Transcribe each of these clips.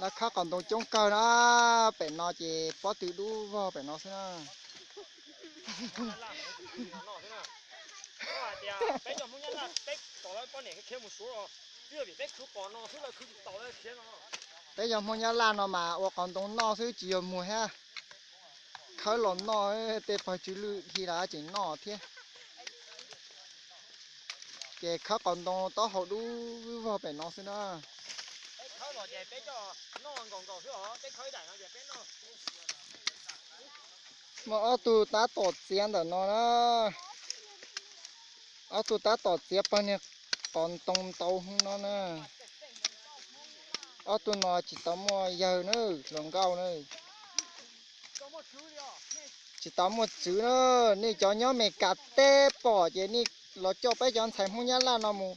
Lawv khawb qos ntoo coob kawg na, pem no ces pob tw dub vog pem no xwb na. Peb yog Hmoob Nyab Laj no mas ua qos ntoo noj xwb tsis yog muag thiab. Khawb los noj, tej pawg tsw lwj dhi los tseem noj thiab. Ces khawb qos ntoo taub hau dub vog pem no xwb na. Muaj ob tug tab tom txiav ntawm no na. Ob tug tab tom txiav pawg niag qos ntoo ntau hwv no na. Ob tug no tsis tau muaj yawg na, hluas nkauj na. Tsis tau muaj txwv na. Nej cov nyob Meskas teb pom ces nej los coj peb cov ntxhais Hmoob Nyab Laj no mus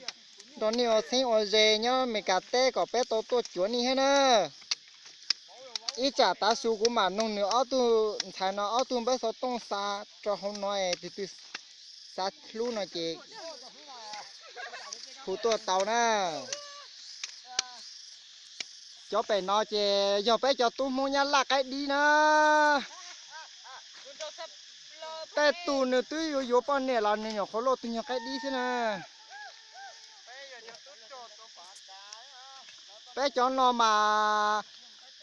nrog nej ua txheeb ua ze nyob Meskas teb kom peb tau tuaj cuav nej thiab na. Ib tsam tav su kuv mam noog nws ob tug ntxhais no ob tug npawb xov tooj xa rau hauv no es tus twg xav hlub no ces hu tuaj tau na. Cov pem no ces yog peb cov tub Hmoob Nyab Laj qaib dib na. Tej tus nws twb yuav yuav poj niam los nws nyuam qhuav luaj tus nyuag qaib dib xwb na. Peb cov no mas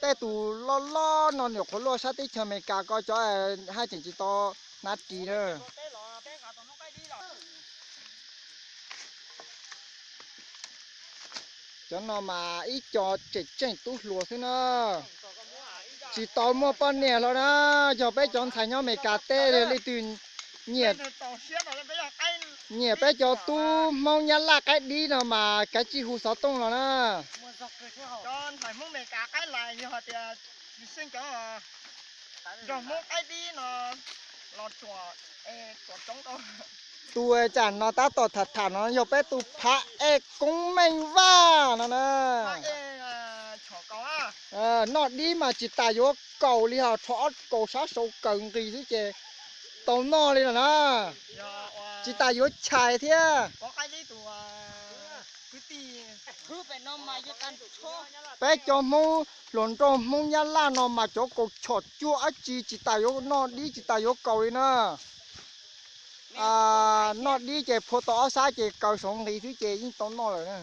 tej tus loj loj no nyuam qhuav luaj sab teb chaws Amelikas ko cov haj tseem tsis tau hnav ris na. Cov no mas ib co tseem tseem tub hluas xwb na. Tsis tau muaj poj niam hlo na, yog peb cov ntxhais nyob Amelikas teb leej twg nyiam peb cov tub Hmoob Nyab Laj qaib dib no mas kav tsij hu xov tooj los na. Tus tsam no tab tom tham tham no yog peb tus Phav Ej Koob Meej Vaj no na. Noj dib mas tsis tas yuav kaus li hos, rho ob kaus sab saud kaws nqis xwb ces tau noj li no na. Tsis tas yuav chais thiab. Peb cov Hmoob hluas nraug Hmoob Nyab Laj no mas cov kaus chom cuag dab tsi tsis tas yuav noj dib tsis tas yuav kaus li na. Noj dib ces phua tau ob sab ces kaws saud nqis xwb ces yeej tau noj lawm na.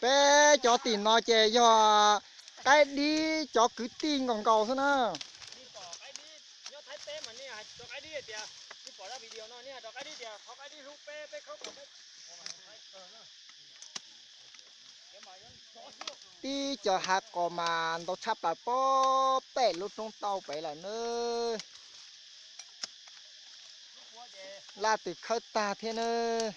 Peb cov tim no ces yog qaib dib cov kwv tij nkaus nkaus xwb na. Tib co hav qos mas ntau tshaj plaws pob pem lub roob tauj pem lawm nawb. Laj twb khawb tag thiab nawb.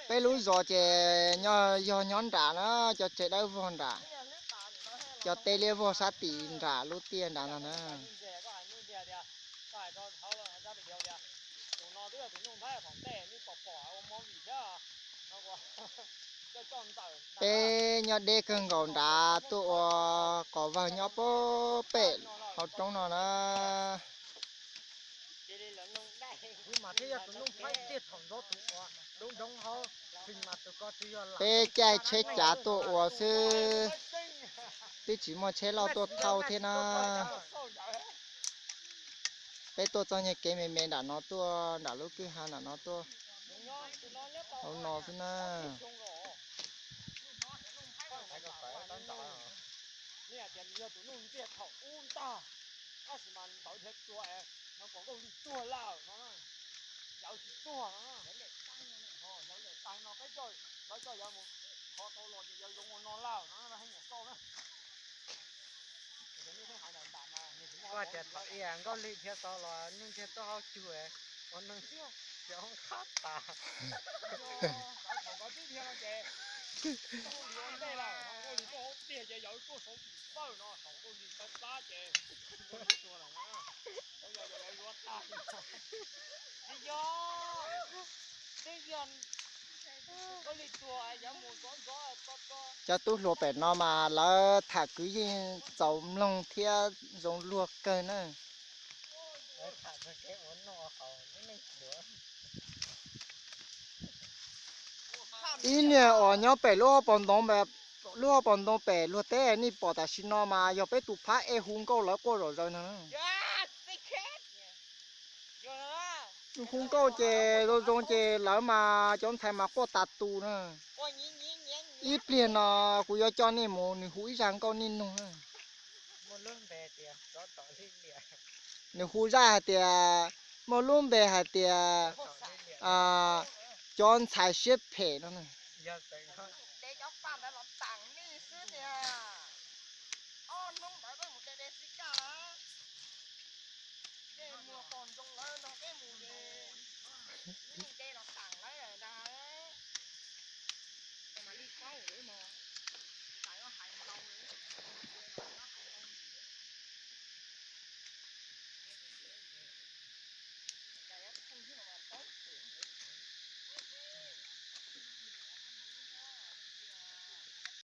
Peb lub zos ces yog nyob nram na, cov tsev dawb vog nram, cov teb liab vog sab tim nram lub tiaj nram no na. Peb nyob deb kawg nkaus nrad tuaj ua qos vag nyob pob pem hauv roob no na. Peb caij tsheb cav tuaj ua xwb, twb tsis muaj tsheb loj tuaj thauj thiab na. Peb tuaj txoj nyuag kev me me nram no tuaj, nram lub kwj ha nram no tuaj hauv no xwb na. Koj tias thaum ub Nkauj Lig dhia tau los nej ntsia tuaj hauv cug ua neeg xwb, ces hoob qhab tas. Twb yog, twb yog Cov tub hluas pem no mas lawv tham kwv yeej txaus mloog thiab zoo luag kawg na. Ib niag uas nyob pem lub hauv paus ntoo, lub hauv paus ntoo pem luag teb nej pom tam sim no mas yog peb tus phab ej hu nkauj lawv quaj zom zaws no. Hu nkauj ces zoo zoo ces lawv mas cov ntxhais mas quaj tas tus na. Ib pliag no kuv yuav coj nej mus nws hu ib zaj nkauj nej nug. Nws hu zaj hais tias, muaj lub npe hais tias cov ntxhais siab phem no.